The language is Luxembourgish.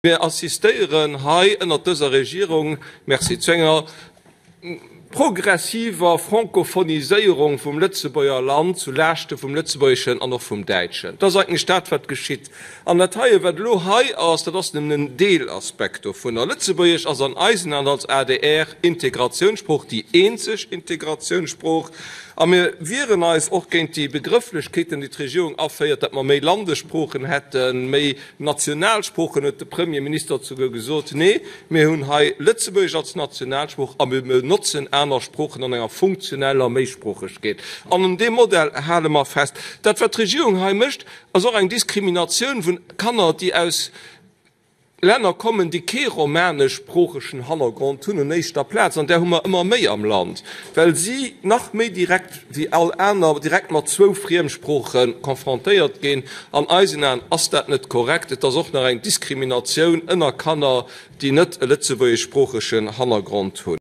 Mir assistéieren hei ënnert dëser Regierung, merci, zu enger progressiver Francophoniséierung vum Lëtzebuerger Land zu Laaschte vum Lëtzebuergeschen an och vum Däitschen. Dat ass eigentlech dat, wat geschitt. An dat heie, wat elo hei ass, dat ass nëmmen en Deelaspekt dovunner. Lëtzebuergesch ass an eisen Aen als adr Integratiounssprooch, déi eenzeg Integratiounssprooch. A mir wieren eis och géint déi Begrëfflechkeeten, déi d'Regierung aféiert, datt mer méi Landessproochen hätten, méi Nationalsproochen, huet de Premierminister souguer gesot. Nee, mir hunn hei Lëtzebuergesch als Nationalsprooch a mir benotzen aner Sproochen an enger funktioneller Méisproochegkeet. An un deem Modell hale mer fest. Dat, wat d'Regierung hei mécht, ass och eng Diskriminatioun vun Kanner, déi aus Länner kommen, déi kee romaneschsproochegen Hannergrond hunn, un éischter Plaz, an där hu mer ëmmer méi am Land, well si nach méi direkt wéi all aner direkt mat zwou Friemsprooche confrontéiert ginn. An eisen Aen ass dat net korrekt. Et ass och nach eng Diskriminatioun ënner Kanner, déi net e lëtzebuergeschsproochegen Hannergrond hunn.